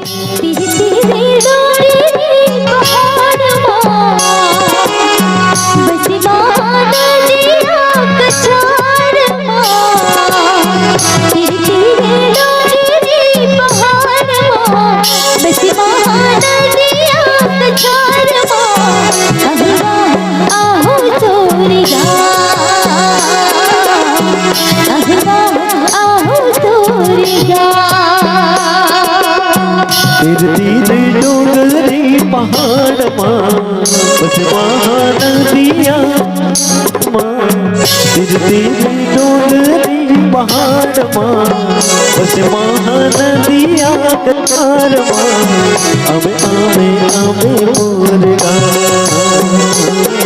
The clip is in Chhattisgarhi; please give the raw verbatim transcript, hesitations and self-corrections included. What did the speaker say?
तीर तीर डोंगरी पहाड़ मा, बस माँ नदिया कछार मा। तीर तीर डोंगरी पहाड़ मा, बस माँ नदिया कछार मा। अहवा आहो तोर गाँव, अहवा आहो तोर गाँव। तीर तीर डोंगरी पहाड़ मा, बस माँ नदिया मा। तीर तीर डोंगरी पहाड़ मा, बस माँ नदिया कछार मा। आवे आवे आवे मोर गाँव।